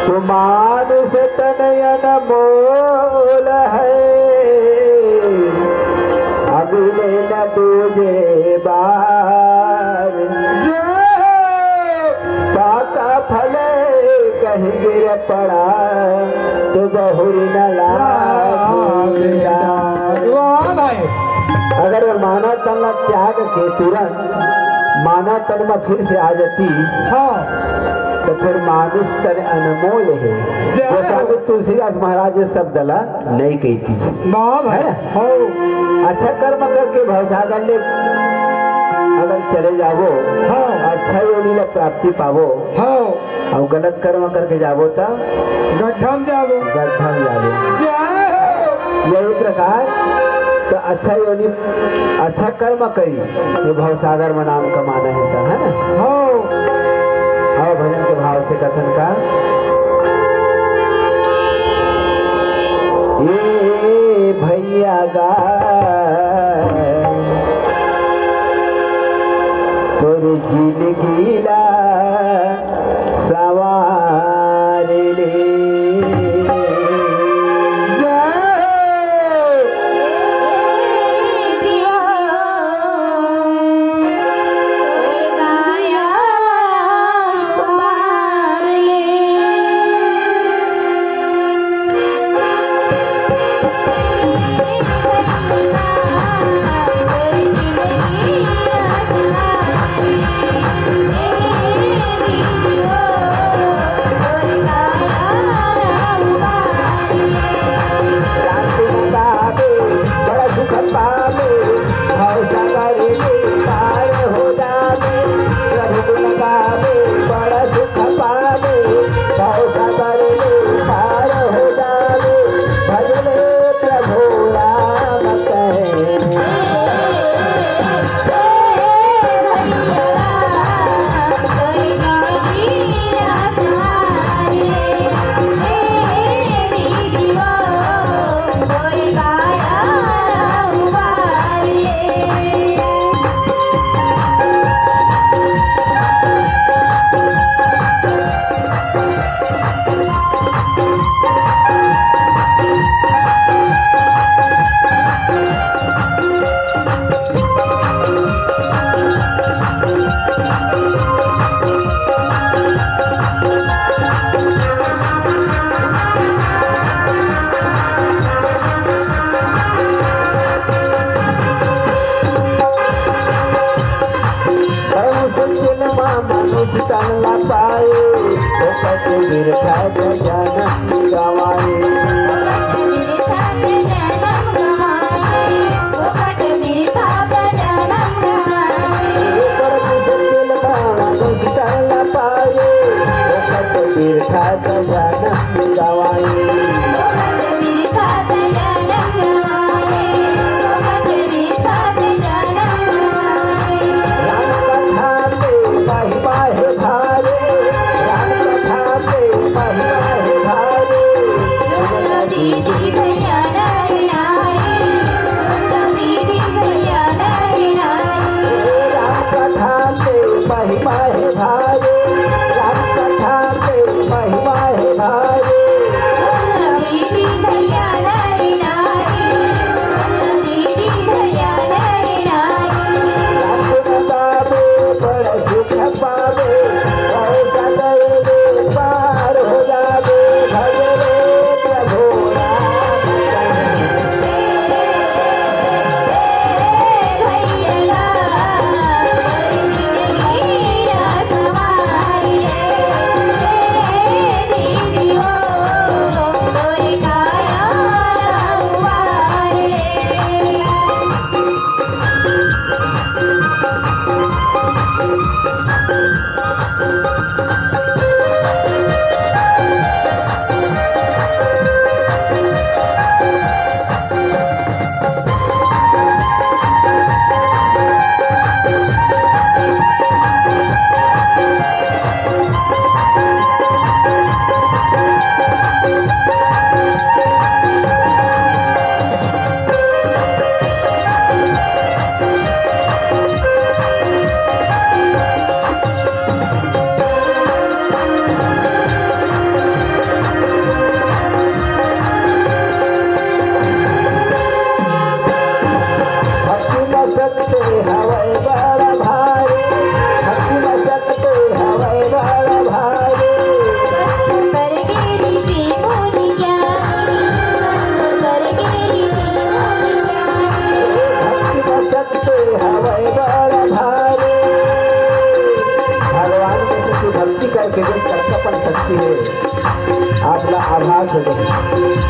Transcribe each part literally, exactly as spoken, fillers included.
तो मानुष तन अनमोल है, अमिले न दूजे बार। पाका फल कहीं गिर पड़ा, तो बहुरी न लागे डार। वाह भाई। अगर मानव तन ला त्याग के तुरंत मानव तन में फिर से आ जाती, हाँ। तो फिर मानुष तन अनमोल है। जय हो। गोस्वामी तुलसीदास महाराज ये शब्द ला नहीं कहती थी। वाह भाई। है ना? हो। अच्छा कर्म करके भवसागर ले अगर चले जावो, हाँ। अच्छा योनि ला प्राप्ति पावो। हाँ। अउ गलत कर्म करके जाबो त गड्ढा म जाबो। गड्ढा म जाबो। जय हो। यही प्रकार तो अच्छा योनि, अच्छा कर्म करी, ये भवसागर म नाम कमाना है त, है ना? हो। अउ भजन के भाव से कथन का, ए भैया गा तोर जिंदगी ला सवार ले। बहुत जन्मा मनुष्य तन ला पाए, ओकर के बिरथा के जनम गवाए। ओकर के जन्म गवाए। राम कथा के महिमा हे भारी, राम कथा के महिमा हे भारी। राम कथा के महिमा हे भारी, राम कथा के महिमा हे भारी। आप ला आभास हो जाए।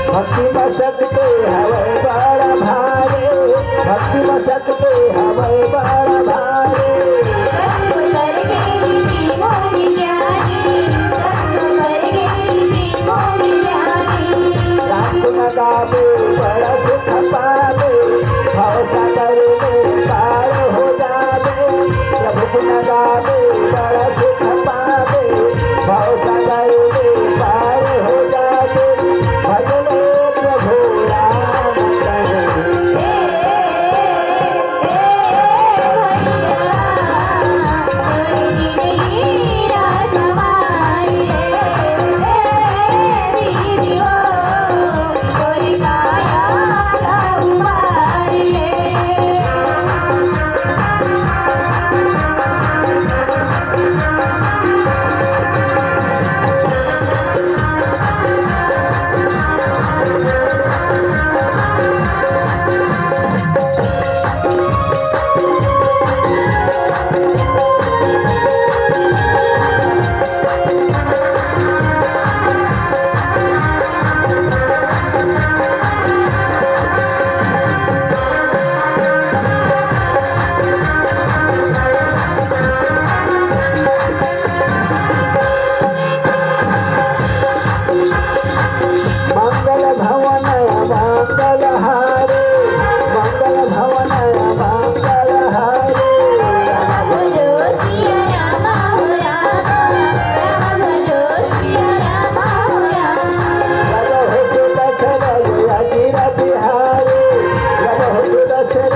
भक्ति में शक्ति हवे बड़ा भारी, भक्ति में शक्ति हवे बड़ा भारी। राम गुण गावे बड़ा सुख पावे, भव सागर में पार हो जावे। प्रभु गुण गावे बड़ा सुख पावे, भव सागर में पार हो जावे। भजले प्रभु राम तन। मंगल भवन मंगल हारी, मंगल भवन मंगल हारी। राम भजो सिया राम हो राम, राम भजो सिया राम हो राम। राम हो सुदर्शन अखिल बिहारी, राम हो सुदर्शन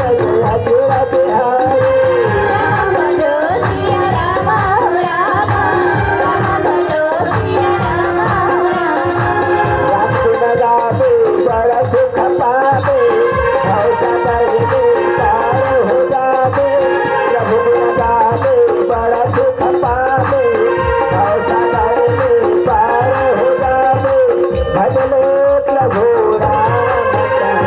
अखिल बिहारी। राम भजो सिया राम हो राम, राम भजो सिया राम हो राम। राम गुण गावे बड़ा सुख पावे, भव सागर में पार हो जावे। प्रभु गुण गावे बड़ा सुख पावे, भव सागर में पार हो जावे। भजले प्रभु राम तन।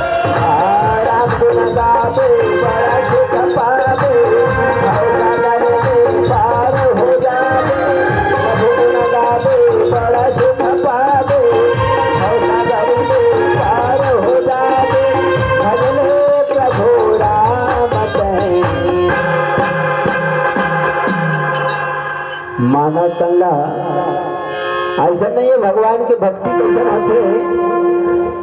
राम गुण गावे बड़ा सुख पावे, भव सागर में पार हो जावे। प्रभु गुण गावे बड़ा सुख पावे, भव सागर में पार हो जावे। भजले प्रभु राम तन। मानव तन ला अइसन नहीं हे, भगवान के भक्ति कइसन होथे।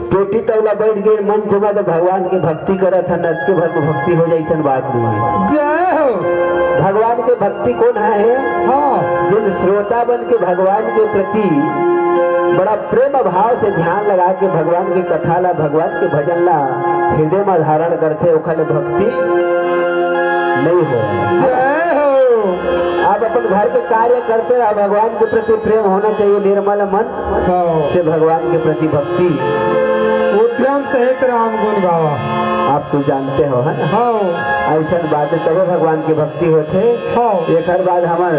पेटी तौला बैठ गए मंच में तो भगवान के भक्ति करत हन, अतके भर में भक्ति हो जाए, अइसन बात नहीं हे। जय हो। भगवान के भक्ति कोन हे? हाँ। जिन श्रोता बन के भगवान के प्रति बड़ा प्रेम भाव से ध्यान लगा के भगवान के कथा ला, भगवान के भजन ला हृदय में धारण करथे, ओखर ले भक्ति नहीं हो। जय हो। आप अपन घर के कार्य करते रहो, भगवान के प्रति प्रेम होना चाहिए, निर्मल मन हाँ। से भगवान के प्रति भक्ति। उद्यम सहित राम गुण गावा। आप तो जानते हो, है ना? हाँ। अइसन बात हे, तबे भगवान के भक्ति होथे। हाँ। एकर बाद हमर